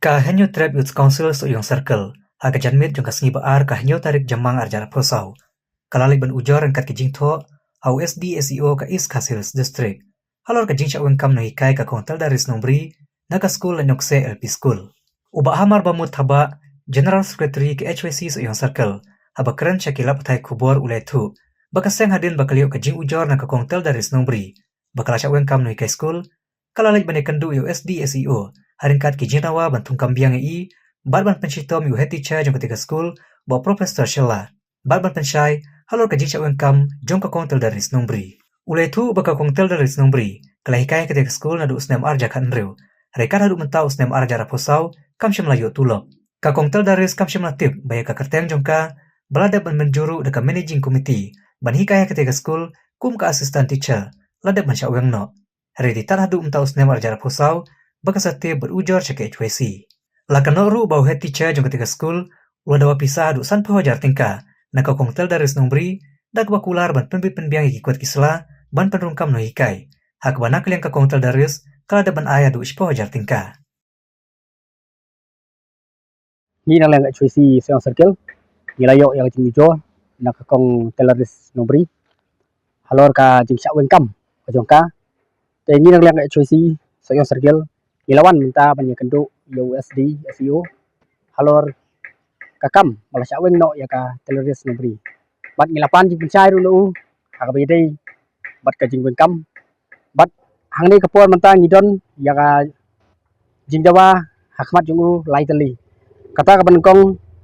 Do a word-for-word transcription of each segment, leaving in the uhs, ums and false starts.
Ka Hynñiewtrep Youth Council Sohiong Circle, ha ka janmiet jong ka sngi ba ar ka hynñiew tarik Jymmang arhajar arphew saw, ka la leit ban ujor ryngkat ki jingthoh ha u S D S E O ka East Khasi Hills District halor ka jingshah weng kam nonghikai ka Kong Teldaris Nongbri na ka skul Laitknokseh L P School. U Bah Hamar Bamut Thabah, General Secretary ka H Y C Sohiong Circle, haba kren sha ki lad pathai khubor u la ïathuh ba ka seng hadien ba ka la ïoh ka jingujor na ka Kong Teldaris Nongbri ba ka la shah weng kam nonghikai skul, ka la leit ban ïakynduh ïa u S D S E O ha ryngkat ki jingdawa ban thungkam biang ïa i bad ban pynshitom ïa u head teacher jong katei ka skul, Bah Professor Shylla, bad ban pynshai halor ka jingshah weng kam jong ka Kong Teldaris Nongbri. U la ïathuh ba ka Kong Teldaris Nongbri ka la hikai ha katei ka skul naduh u snem arhajar khathynriew, hynrei kat haduh mynta u snem arhajar arphew saw kam shym la ïoh tulop. Ka Kong Teldaris kam shym la tip ba ïa ka kyrteng jong ka ba la dep ban mynjur ruh da ka Managing Committee ban hikai ha katei ka skul kum ka assistant teacher, la dep ban shah weng noh. Hynrei dei tad haduh mynta u snem arhajar arphew saw ba ka sa tip bad ujor sha ka H Y C. La kynnoh ruh ba u head teacher jong katei ka skul u la dawa pisa haduh sanphew hajar tyngka na ka Kong Teldaris Nongbri da kaba kular ban pynbit pynbiang ïa ki kot ki sla ban pynrung kam nonghikai, ha kaba na ka liang ka Kong Teldaris ka la dep ban ai haduh shiphew hajar tyngka. Ngi na ka liang H Y C Sohiong Circle, ngi la ïoh ïa ka jingujor na ka Kong Teldaris Nongbri halor ka jingshah weng kam ka jong ka. Te ngi na ka liang H Y C Sohiong Circle, ngi la wan mynta ban ïakynduh ïa u S D S E O halor ka kam ba la shah weng noh ïa ka Teldaris Nongbri. Bad ngi la pan jingpynshai ruh na u ha kaba ïadei bad ka jingweng kam. Bad hangne ka por mynta ngi don ïa ka jingdawa ha khmat jong u lai tylli. Kata kaba nyngkong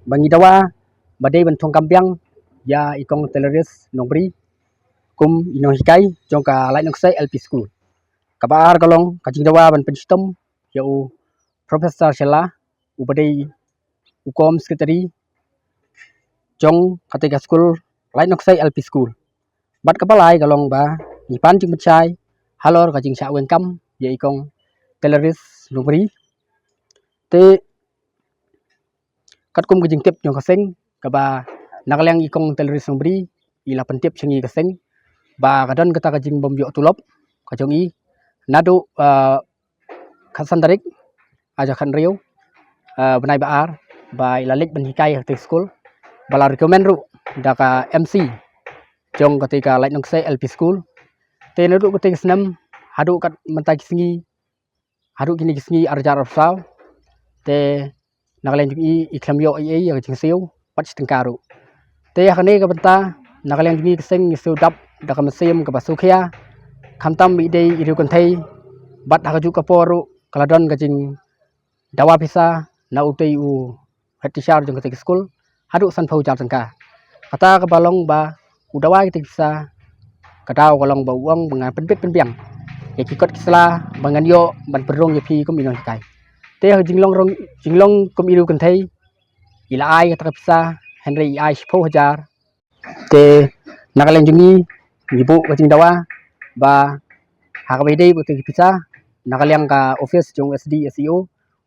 ba ngi dawa ba dei ban thungkam biang ïa i Kong Teldaris Nongbri kum i nonghikai jong ka Laitknokseh L P School. Kaba ar ka long ka jingdawa ban pynshitom ïa u Professor Shylla, uba dei u Kom Secretary jong katei ka skul Laitknokseh L P School. Bad kaba lai ka long ba ngi pan jingpynshai halor ka jingshah weng kam ïa i Kong Teldaris Nongbri. Te katkum ka jingtip jong ka seng, kaba na ka liang i Kong Teldaris Nongbri i la pyntip sha ngi ka seng ba ka don kata ka jingbym ïoh tulop ka jong i naduh, ah, khatsan tarik arhajar khathynriew, ah, bnai ba ar, ba i la leit ban hikai ha katei ka skul, ba la recommend ruh da ka M C jong katei ka Laitknokseh L P School. Te naduh katei ka snem haduh kat mynta ki sngi, haduh kine ki sngi arhajar arphew saw, te na ka liang jong i i khlem ïoh ei ei ïa ka jingsiew bad shi tyngka ruh. Te ha kane ka bynta na ka liang jong i ka seng ngi siew dap da ka mynsiem kaba sngewkhia, khamtam ba i dei i riew kynthei, bad ha kajuh ka por ruh ka la don ka jingdawa pisa na utei u head teacher jong katei ka skul haduh sanphew hajar tyngka. Kata kaba long ba u dawa ïa katei ka pisa, ka daw ka long ba u ong ba ngan pynbit pynbiang ïa ki kot ki sla ba ngan ïoh ban pynrung ïa phi kum i nonghikai. Te ha ka jinglong rong, jinglong kum i riew kynthei, i la ai kata ka pisa, hynrei i ai shiphew hajar. Te na ka liang jong ngi, ngi buh ka jingdawa ba ha kaba ïadei bad katei ka pisa, na ka liang ka office jong u S D S E O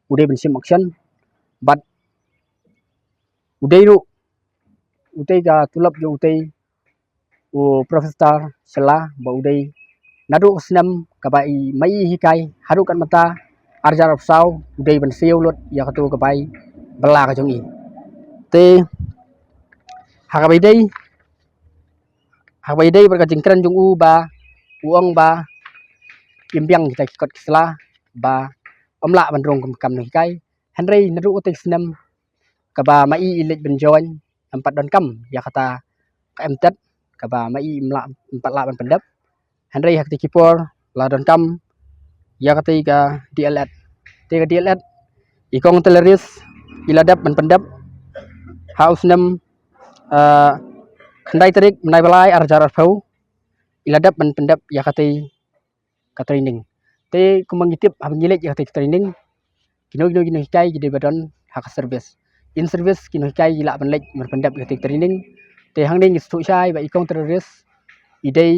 u dei ban shim action. Bad u dei ruh utei ka tulop jong utei u Professor Shylla ba u dei naduh u snem kaba i ma i hikai haduh kat mynta arhajar arphew saw u dei ban siew lut ïa kato ka bai bylla ka jong i. Te ha kaba ïadei, ha kaba ïadei bad ka jingkren jong u ba u ong ba im biang kita ki kot ki sla ba ym lah ban rung kum kam nonghikai. Hynrei naduh katei ka snem kaba ma i i leit ban join, em pat donkam ïa kata ka M.Tet, kaba ma i im lah, em pat lah ban pyndep. Hynrei ha katei ki por la donkam ïa katei ka D.El.Ed. Te ka D.El.Ed i Kong Teldaris i la dep ban pyndep ha u snem, ah, khyndai tarik bnai ba lai arhajar arphew, i la dep ban pyndep ïa katei ka training. Te kumba ngi tip, haba ngi leit ïa katei ka training, kino kino ki nonghikai ki dei ba don ha ka service. In service ki nonghikai ki lah ban leit ban pyndep ïa katei ka training. Te hangne ngi sngewthuh shai ba i Kong Teldaris i dei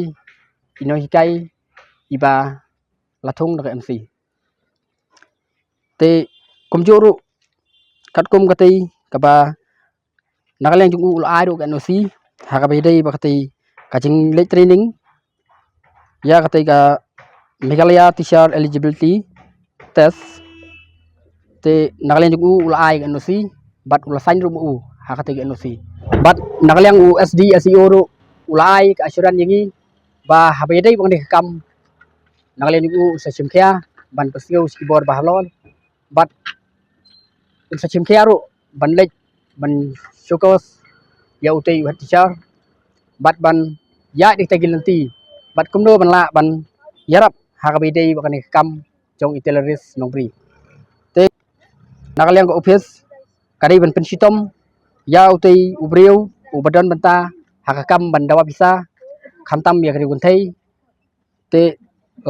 i nonghikai iba la thung da ka M C. Te kumjuh ruh katkum katei kaba na ka liang jong u u la ai ruh ka N O C ha kaba ïadei bad katei ka jingleit training ïa katei ka Meghalaya Teacher Eligibility Test. Te na ka liang jong u u la ai ka N O C bad u la sign ruh ma u ha kata ka N O C. Bad na ka liang u S D S E O ruh u la ai ka assurance ïa ngi ba haba ïadei bad kane ka kam, na ka liang jong u u sa shim khia ban pynsngew sha ki bor ba halor bad un sa shim khia ruh ban leit ban showcase ïa utei u head teacher bad ban ïaid da kita ki lynti bad kumno ban lah ban ïarap ha kaba ïadei bad kane ka kam jong i terrorist nongpri. Te na ka liang ka office ka dei ban pynshitom ïa utei u briew uba don bynta ha ka kam ban dawa pisa, khamtam ïa ka riew kynthei. Te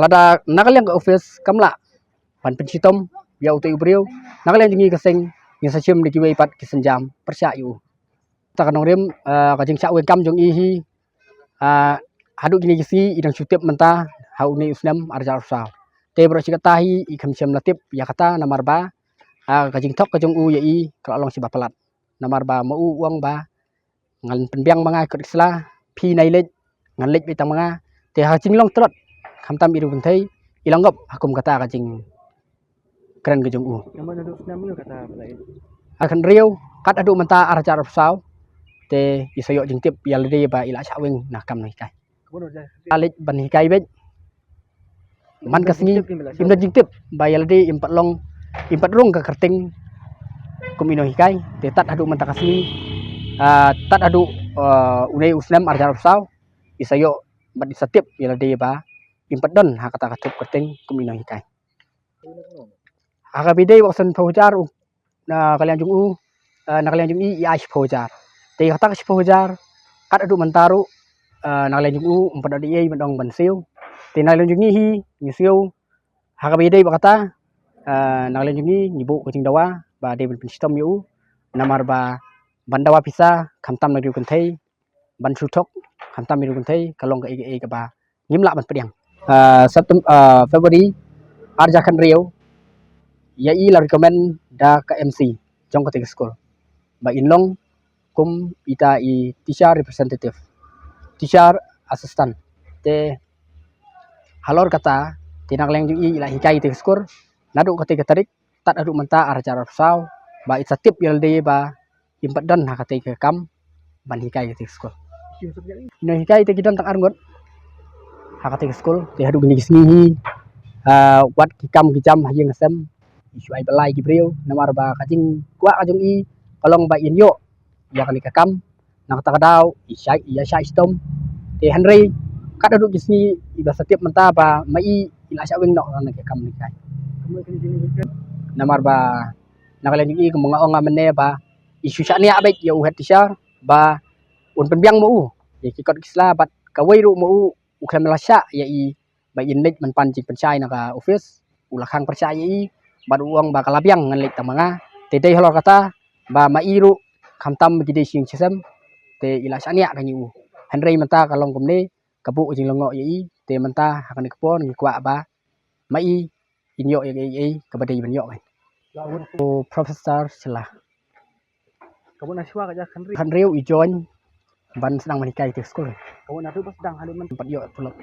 lada na ka liang ka office kam lah ban pynshitom ïa utei u briew, na ka liang jong ngi ka seng ngin sa shim da kiwei pat ki sienjam pyrshah ïa u. Kata ka nongrim, ah, ka jingshah weng kam jong i hi, ah, haduh kine ki sngi i dang shu tip mynta ha une u snem ar hajar arphew saw. Te baroh shi katta hi i khlem shym la tip ïa kata namar ba, ah, ka jingthok ka jong u ïa i ka la long shi ba palat. Namar ba ma u u ong ba ngan pynbiang ma nga kot ki sla, phi nai leit, ngan leit beit tang ma nga. Te ha ka jinglong tlot, khamtam i riew kynthei, i la ngop ha kum kata ka jingkren ka jong u. Namar naduh snem ïa kata phi la ïa. Ar khatriew, kat haduh mynta ar hajar arphew saw, te i sa ïoh jingtip ïa lade ba i la shah weng na ka kam nonghikai. Ka bun ïa. La leit ban hikai beit. Man ka sngi im don jingtip ba ïa lade im pat long, im pat rung ka kyrteng kum i nonghikai. Te tad haduh mynta ka sngi, ah, tad haduh, ah, une u snem ar hajar arphew saw, i sa ïoh bad i sa tip ïa lade ba im pat don ha kata ka thup kyrteng kum i nonghikai. Ha kaba ïadei bad ka san phew hajar u, na ka liang jong u, eh, na ka liang jong i i ai shiphew hajar. Te kata ka shiphew hajar kat haduh mynta ruh, eh, na ka liang jong u ym pat don ei ei ban ong ban siew. Te na ka liang jong ngi hi ngi siew ha kaba ïadei bad kata, eh, na ka liang jong ngi ngi buh ka jingdawa ba dei ban pynshitom ïa u namar ba ban dawa pisa khamtam na riew kynthei, ban shu thok khamtam ïa riew kynthei ka long kaei kaei kaba ngim lah ban pdiang. Ah, Septem-, ah, February ar hajar khatriew, ïa i la recommend da ka M C jong kata ka skul ba in long kum ita i teacher representative, teacher assistant. Te halor kata, te na ka liang jong i i la hikai ita ka skul naduh kata ka tarik tad haduh mynta ar hajar arphew saw, ba i sa tip ïa lade ba im pat don ha kata ka kam ban hikai kata ka skul. Nonghikai te ki don tang arngut ha kata ka skul, te haduh kine ki sngi hi, ah, wat ki kam ki jam ha ïing ha sem, i shu ai bylla ïa ki briew namar ba ka jingkwah ka jong i ka long ba in ïoh ïa kane ka kam na kata ka daw i shah, i ïa shah shitom. Te hynrei kat haduh ki sngi i ba sa tip mynta ba ma i i la shah weng noh na kane ka kam nonghikai. Namar ba na ka liang jong i kumba nga ong mynne ba i shu shaniah beit ïa u head teacher ba un pynbiang ma u ïa ki kot ki sla bad kawei ruh ma u u khlem la shah ïa i ba in leit ban pan jingpynshai na ka office, u la khang pyrshah ïa i bad u ong ba ka la biang ngan leit tang ma nga. Te dei halor kata ba ma i ruh khamtam ba ki dei shi ïing shi sem, te i la shaniah kane u. Hynrei mynta ka long kumne, ka buh ka jinglyngngoh ïa i, te mynta ha kane ka por ngi kwah ba ma i in ïoh ïa kaei kaei kaba dei ban ïoh kan. U Professor Shylla. Ka bun na shuwa ka ja khatriew. Khatriew i join ban sdang ban hikai te skul. Ka bun na tu ba sdang hali man. Pat ïoh tulop.